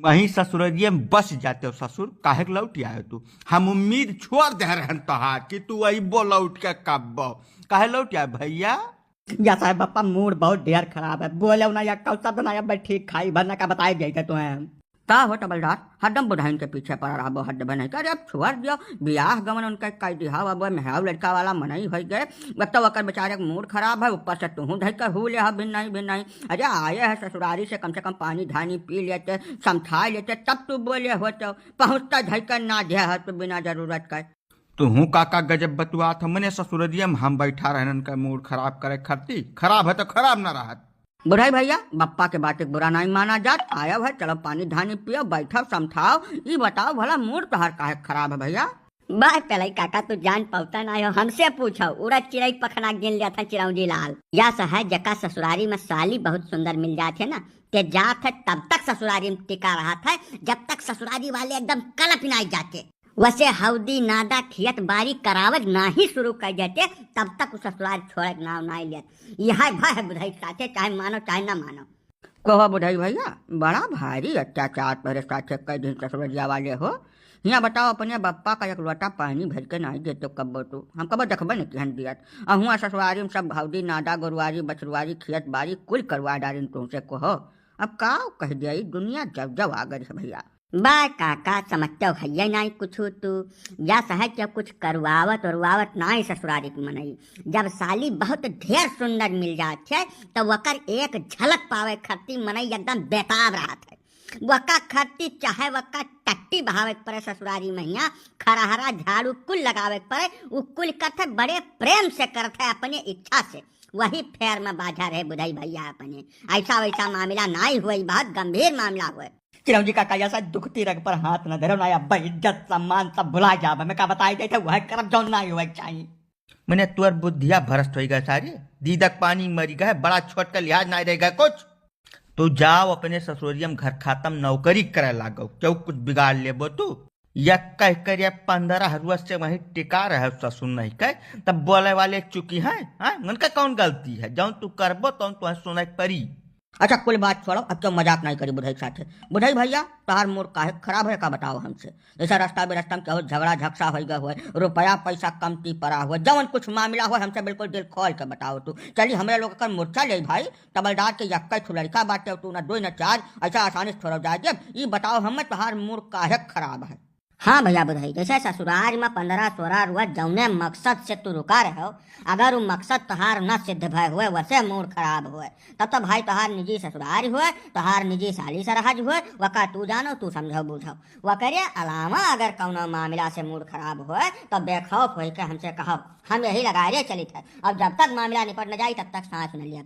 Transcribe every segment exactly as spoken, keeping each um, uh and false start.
वहीं ससुररिये में बस जाते हो ससुर, काहे के लौट आए तू? हम उम्मीद छोड़ दे रहन तोहार कि तू अइबो लौट के कब्बो। काहे लौट आए भैया? या साहब, बप्पा, मूड बहुत ढेर खराब है। बोले ना या कौन शब्द ना, अब ठीक खाई भर ना का बताए जाइते तुम्हें। का हो तबलदार, हरदम बुढ़ाइन के पीछे पड़ा रहबो, हद बने। अरे अब छोड़ दियो, बियाह गवन उनके कह दिहा, अब मेहरारू लड़का वाला मनई होइ गए। अब तो ओकर बेचारे के मूड खराब है, ऊपर से तुहूँ धइ के हू ले हा, भिन्नई भिन्नई। अरे आए है ससुरारी से, कम से कम पानी धानी पी लेते, समझा लेते, तब तू बोले हो तो पहुँचता धइ के ना दे है तो बिना जरूरत का। तुहूँ काका गजब बतुआत हो, मने ससुररिया में हम बैठा रहन का मूड खराब करे खरती, खराब है तो खराब ना रहत। बुढ़ई भैया, बप्पा के बात एक बुरा नहीं माना जात, आयव है, चलो पानी धानी पियो, बैठव, समझाओ, ई बताओ भला मूड तोहार काहे खराब है भैया? बाय पेलई काका, तू जान पावता ना हो, हमसे पूछो, उड़द चिड़ई पखना गिन लिया था चिरौंजी लाल। या सहज जका ससुरारी में साली बहुत सुंदर मिल जात है ना, ते जात है तब तक ससुरारी में टिका रहत है, जब तक ससुरारी वाले एकदम कलप नाई जाते। वसे हौदी नादा खियत बारी करावत नाही शुरू कर देते, तब तक उ ससुरार छोड़े के नाव नाई लेत। यह भय है बुढ़ई साथे, चाहे मानो चाहे ना मानो। कहो बुढ़ई भैया, बड़ा भारी अत्याचार तोहरे साथे कई दिन ससुररिया वाले हो। हियाँ बताओ, अपने बप्पा का एक लोटा पानी भर के नाई देते कब्बो तू। हम कब्बो देखबे नहीं किहन दियत। और हुआँ ससुरारी में सब हौदी नादा गोरुआरी बछरुआरी खियत बारी कुल करवा डारिन तुमसे। कहो अब का कह दिया, ई दुनिया जब जब आ गई है भैया। बा काका, समझते हो हइये नाई कुछ तू। या सहज के कुछ करवावत उरवावत नाई ससुरारी के मनई। जब साली बहुत ढेर सुंदर मिल जात है, तो वकर एक झलक पावे खरती मनई एकदम बेताब रहत है। वका खरती चाहे वका टट्टी बहावे के पड़े ससुरारी महिया, खरहरा झाड़ू कुल लगावे के पड़े, उ कुल करत है बड़े प्रेम से करत है अपने इच्छा से। वही फेर में बाझा रहे बुढ़ई भैया अपने। ऐसा वैसा मामला नाई हुए, बहुत गंभीर मामला हुए। चिरौंजी काका, ऐसा दुखती रग पर हाथ न धरो ना, अब इज्जत सम्मान सब भुला जाब। हमें का बताई देते, वह करब जौन नाई हुए के चाही। मने तोर बुद्धिया भ्रष्ट होई गए सारे, दीदक पानी मरी गए, बड़ा छोट का लिहाज नाई रह गए कुछ। तू जाओ अपने ससुरिया में घर खातम नौकरी करे लागो, क्यों कुछ बिगाड़ लेबो तू? या कह कर ये पन्द्रह रोज से वहीं टिका रहे ससुर नहीं कह, तब बोले वाले चुकी हैं, हाँ? उनका कौन गलती है? जौन तू करबो तौन तुहे सुने के परी। अच्छा, कुल बात छोड़ो, अब तो मजाक नहीं करी बुढ़ई के साथे। बुढ़ई भैया, तोहार मूड काहे खराब है, का बताओ हमसे? जैसा रास्ता बिरास्ता में केहू झगड़ा झगसा होई गए हुए, रुपया पैसा कमती पड़ा हुए, जवन कुछ मामला हुए, हमसे बिल्कुल दिल खोल के बताओ तू। चली, हमरे लोग कर मोर्चा ले भाई, तबलदार के यक्का ठो लड़का बाटे, तू ना दो ना चार, ऐसा आसानी से छोड़ो जाए देब। ई बताओ हमें, तोहार मूड काहे खराब है? हाँ भैया बुढ़ई, जैसे ससुरार में पन्द्रह सोरह रोज जौने मकसद से तू रुका रहे हो, अगर वो मकसद तोहार न सिद्ध भय हुए, वसे मूड खराब हुए, तब तो भाई तोहार निजी ससुरार हुए, तोहार निजी साली सरहज हुए, वका तू जानो, तू समझो बूझो। वकरे अलावा अगर कौनो मामला से मूड खराब हुए, तो बेखौफ होई के हमसे कहो, हम यही लगाए रे चलित है। अब जब तक मामला निपट न जाई, तब तक सांस न लिया।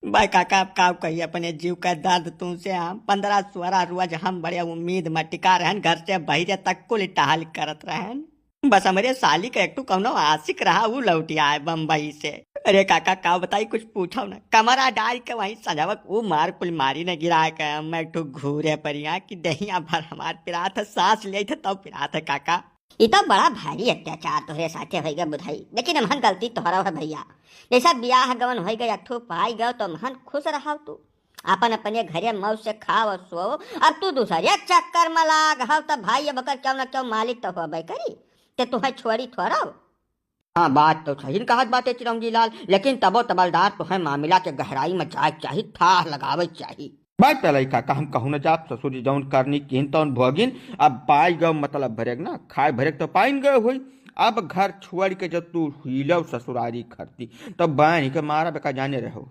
भाई काका, अब का कही अपने जीव का दर्द तुमसे हम। पन्द्रह सोरह रोज हम बड़े उम्मीद में टिका रहन, घर से बहिरे तक कुल टहल करत रहन। बस हमरे साली का एक ठो कौनो आशिक रहा, ऊ लौटी आए बम्बई से। अरे काका, का बताई, कुछ पूछो ना। कमरा डाल के वहीं सजावक ऊ मार कुल मारी ने गिराए के हम एक ठो घूरे परिया कि दहिया भर हमार पिरात है, सांस ले थे तब पिरात है काका। ई तो बड़ा भारी अत्याचार तोहरे साथे होई गए बुढ़ई, लेकिन हमहन गलती तोहरा है भैया। जैसा बियाह गवन होई गए, अठो पाई गए, तो हमहन खुश रहो तू, अपन अपने घरे मौज से खाओ और सोओ। अब तू दूसरे चक्कर में लाग हव, तब भाई अब ओकर क्यों ना क्यों मालिक तो होबे करी, ते तुहे छोड़ी थोड़ो। हाँ, बात तो सही कहत बाटे चिरौंजी लाल, लेकिन तबो तबलदार तुहे मामला के गहराई में जाए के चाही, थाह लगावे के चाही। बात पे लइका का हम कहूँ न जात, ससुर जी जौन करनी किन तौन भोगिन, अब पाई गयो मतलब भरेक ना, खाए भरेक तो पाइन गयो हुई। अब घर छोड़ के जब तू हिलो ससुरारी खरती, तब बाइन के मारा बेका जाने रहो।